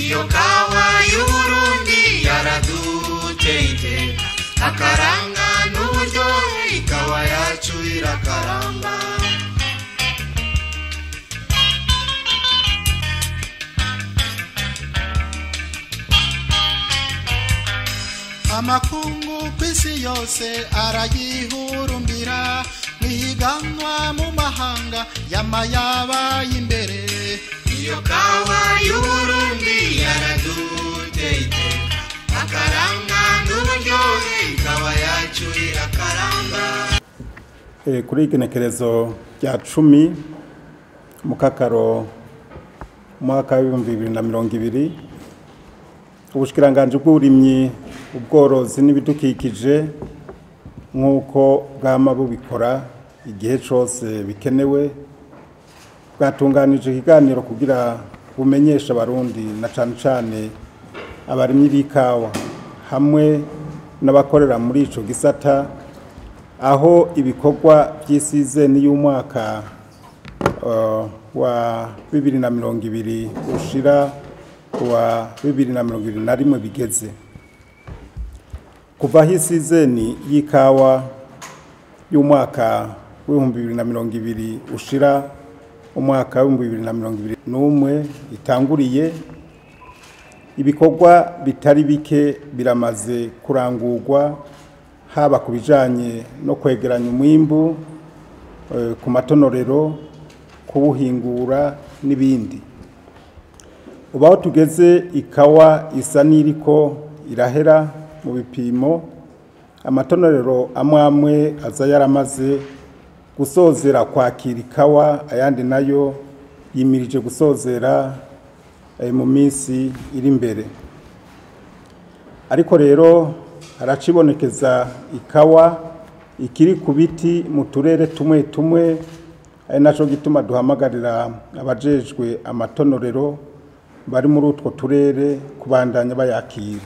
Iyo kawa y'Uburundi yaraduteye iteka, akaranga n'uburyohe, ikawa yacu irakaramba. Amakungu kw'isi yose arayihurumbira, mwihiganwa mu mahanga yama yabaye imbere. Iyo kawa y'Uburundi yaraduteye iteka, akaranga n'uburyohe, ikawa yacu irakaramba. Kuri igenekerezo rya 10 Mukakaro umwaka w'ibihumbi bibiri na mirongo ibiri, ubushikiranganji bw'uburimyi, ubworozi n'ibidukikije, nk'uko bwama bubikora igihe cose bikenewe, bwatunganije ikiganiro kugira bumenyeshe Abarundi na cane cane abarimyi b'ikawa hamwe n'abakorera muri ico gisata, aho ibikorwa vy'isizeni y'umwaka wa 2020 ushira wa 2021 bigeze. Kuva aho isizeni y'ikawa y'umwaka w'ibihumbi bibiri na mirongo ibiri ushira umwaka w'ibihumbi bibiri na mirongo ibiri n'umwe itanguriye, ibikorwa bitari bike biramaze kurangurwa, haba ku bijanye no kwegeranya umwimbu, ku matonorero, kuwuhingura n'ibindi. Ubu aho tugeze ikawa isa n'iriko irahera mu bipimo, amatonorero amwe amwe aza yaramaze gusozera kwakira ikawa, ayandi nayo yimirije gusozera mu minsi iri imbere. Ariko rero haracibonekeza ikawa ikiri ku biti mu turere tumwe tumwe, ari naco gituma duhamagarira abajejwe amatonorero bari muri utwo turere kubandanya bayakira.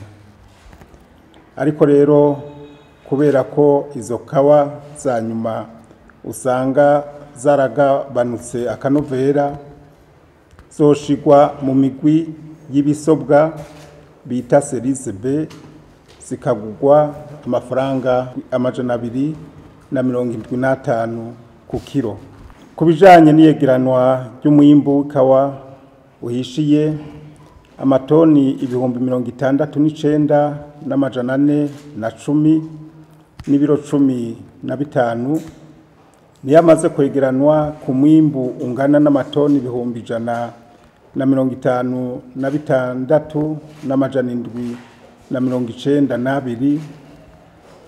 Ariko rero kubera ko izo kawa za nyuma usanga zaragabanutse akanovera, zoshigwa mu migwi y'ibisobwa bita Series B, zikagugwa amafaranga 275 ku kiro. Ku bijanye n'iyegeranwa ry'umwimbu w'ikawa uhishiye, amatoni ibihumbi mirongo itandatu n'icenda n'amajana ane na cumi n'ibiro cumi na bitanu niyo amaze kwegeranwa ku mwimbu ungana n'amatoni ibihumbi ijana na mirongo itanu na bitandatu n'amajana indwi na mirongo icenda n'abiri,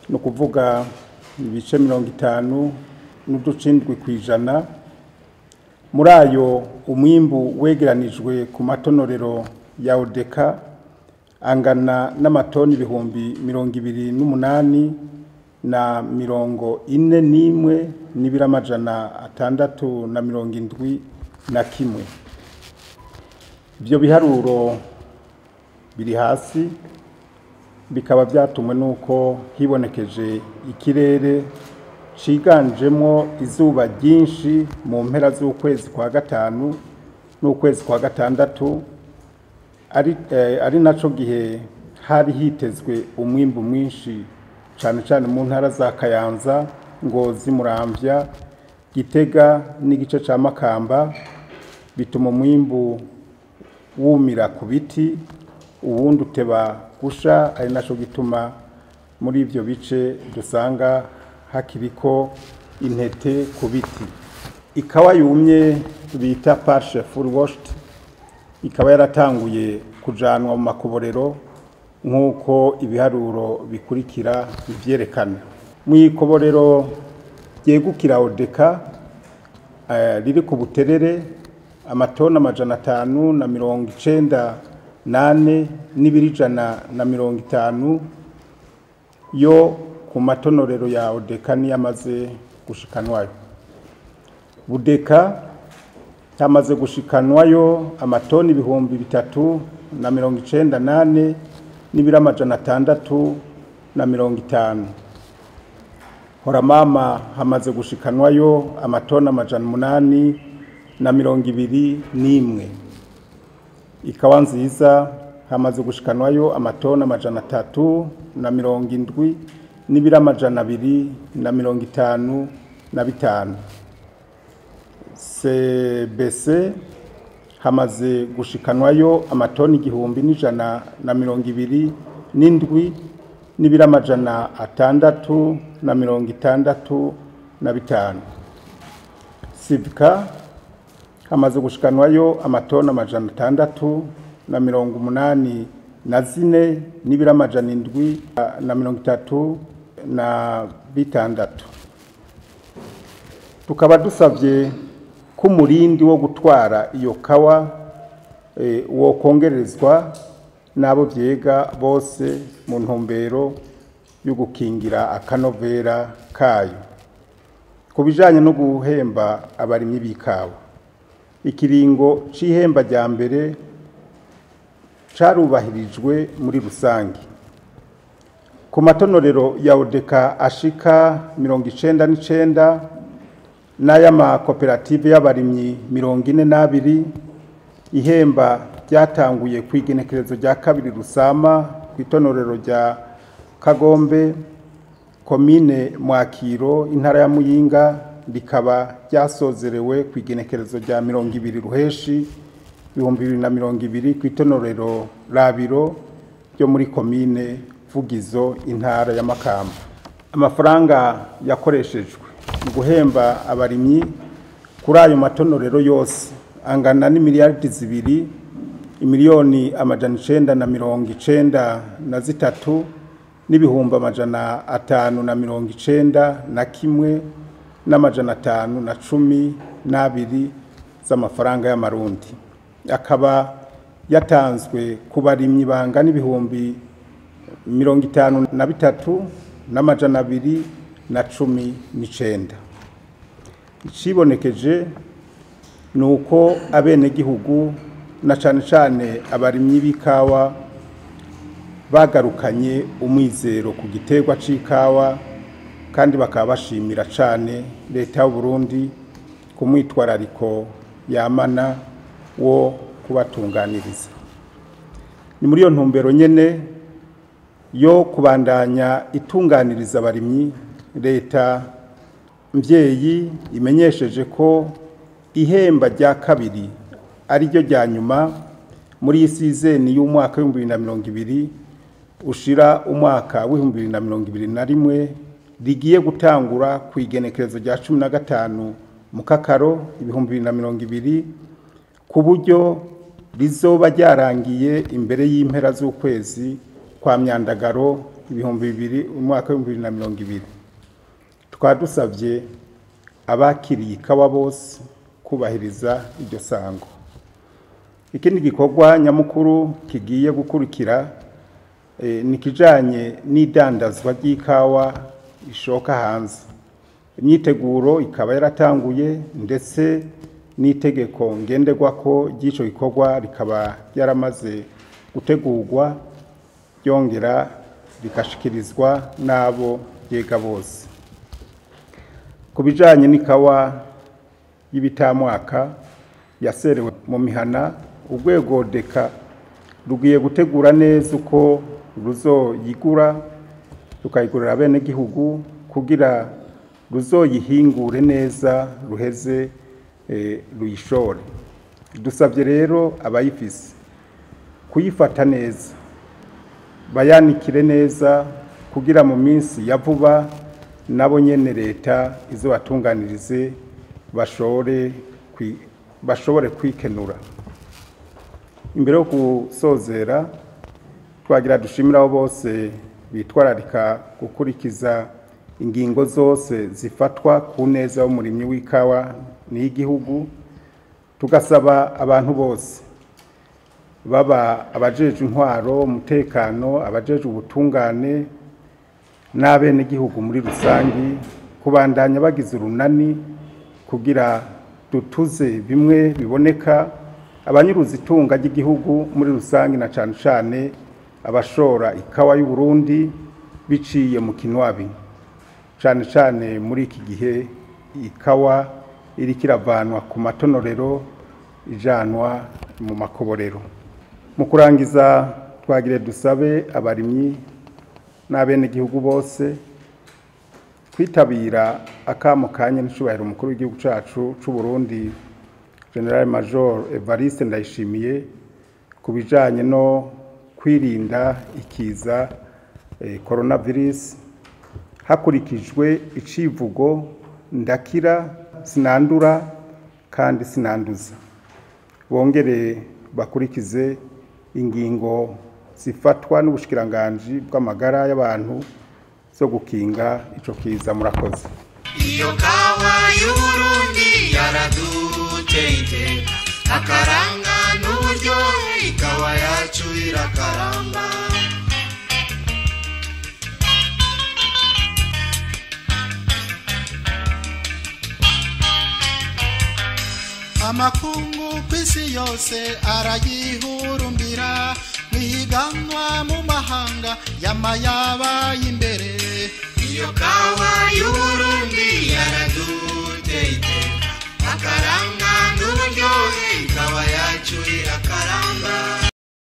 ni ukuvuga ibice mirongo itanu n'uducindwi kw'ijana. Muri ayo umwimbu wegeranijwe ku matonorero ya Odeka angana n'amatoni ibihumbi mirongo ibiri n'umunani na mirongo ine n'imwe n'ibiro amajana atandatu na mirongo indwi na kimwe. Ivyo biharuro biri hasi bikaba vyatumwe nuko hibonekeje ikirere ciganjemwo izuba ryinshi mu mpera z'ukwezi kwa gatanu n'ukwezi kwa gatandatu, ari naco gihe hari hitezwe umwimbu mwinshi cane cane mu ntara za Kayanza, Ngozi, Muramvya, Gitega n'igice ca Makamba, bituma umwimbu wumira ku biti uwundi uteba gusha, ari naco gituma muri ivyo bice dusanga hakiriko intete ku biti. Ikawa yumye bita parche full washed ikaba yaratanguye kujanwa mu makoborero nk'uko ibiharuro bikurikira bivyerekana. Mw'ikoborero ryegukira Odeka riri ku Buterere, amatoni 594 n'ibiro 150 yo ku matonorero ya Odeka niyo amaze gushikanwayo. Budeka yamaze gushikanwayo amatoni 3094 n'ibiro 650. Horamama hamaze gushikanwayo amatoni 821. Ikawa nziza hamaze gushikanwayo amatoni 370 n'ibiro 255. CBC hamaze gushikanwayo amatoni 1127 n'ibiro 665. Sivka hamaze gushikanwayo amatoni 684 n'ibiro 736. Tukaba dusavye ko umurindi wo gutwara iyo kawa wo kongerezwa n'abo vyega bose mu ntumbero yo gukingira akanovera kayo. Ku bijanye no guhemba abarimyi b'ikawa, ikiringo c'ihemba rya mbere carubahirijwe muri rusangi. Ku matonorero ya Odeka ashika 99 n'ay'amakoperative y'abarimyi 42, ihemba ryatanguye kw'igenekerezo rya 2 Rusama kw'itonorero rya Kagombe, komine Mwakiro, intara ya Muyinga, rikaba ryasozerewe kw'igenekerezo rya 20 Ruheshi 2020 kw'itonorero Rabiro ryo muri komine Vugizo, intara ya Makamba. Amafaranga yakoreshejwe mu guhemba abarimyi kuri ayo matonorero yose angana n'imiliyaridi 2 imiliyoni 993 n'ibihumbi 591 n'amajana 512 z'amafaranga y'amarundi, akaba yatanzwe ku barimyi bangana ibihumbi 53 n'amajana 219. Icibonekeje ni uko abenegihugu na cane cane abarimyi b'ikawa bagarukanye umwizero ku giterwa c'ikawa, kandi bakaba bashimira cane leta y'u Burundi ku mwitwarariko yamana wo kubatunganiriza. Ni muri iyo ntumbero nyene yo kubandanya itunganiriza abarimyi, leta mvyeyi imenyesheje ko ihemba rya kabiri ari ryo rya nyuma muri iyi sizeni y'umwaka w'2020 ushira umwaka w'2021 rigiye gutangura ku igenekerezo rya 15 Mukakaro 2020, ku buryo rizoba ryarangiye imbere y'impera z'ukwezi kwa Myandagaro 2000 umwaka w'2020. Tukaba dusavye abakiriye ikawa bose kubahiriza iryo sango. Ikindi gikorwa nyamukuru kigiye gukurikira ni kijanye n'idandazwa ry'ikawa ishoka hanze. Imyiteguro ikaba yaratanguye, ndetse n'itegeko ngenderwako ry'ico gikorwa rikaba ryaramaze gutegurwa, ryongera rikashikirizwa n'abo ryega bose. Ku bijanye n'ikawa y'ibitamwaka yaserewe mu mihana, urwego Deka rugiye gutegura neza uko ruzoyigura, rukayigurira abenegihugu kugira ruzoyihingure neza ruheze ruyishore. Dusabye rero abayifise kuyifata neza, bayanikire neza kugira mu minsi ya vuba nabo nyene leta izobatunganirize bashobore kwikenura. Imbere yo gusozera, twagira dushimira abo bose bitwararika gukurikiza ingingo zose zifatwa ku neza y'umurimyi w'ikawa n'igihugu, tugasaba abantu bose baba abajeje intwaro, umutekano, abajeje ubutungane n'abenegihugu muri rusangi kubandanya bagize urunani kugira dutuze bimwe biboneka abanyuruza itunga ry'igihugu muri rusangi, na cane cane abashora ikawa y'u Burundi biciye mu kinwabi, cane cane muri iki gihe ikawa iriko iravanwa ku matonorero ijanwa mu makoborero. Mu kurangiza, twagire dusabe abarimyi n'abenegihugu bose kwitabira akamo kanya n'icubahiro umukuru w'igihugu cacu c'u Burundi, Général Major Evariste Ndayishimiye, ku bijanye no kwirinda ikiza coronavirus hakurikijwe icivugo "Ndakira, sinandura kandi sinanduza". Bongere bakurikize ingingo zifatwa n'ubushikiranganji bw'amagara y'abantu zo gukinga ico kiza. Murakoze. Iyo kawa y'Uburundi yaraduteye iteka, akaranga n'uburyohe, ikawa yacu irakaramba. Amakungu ku isi yose arayihurumbira, mwihiganwa mu mahanga yama yabaye imbere. Iyo kawa y'Uburundi.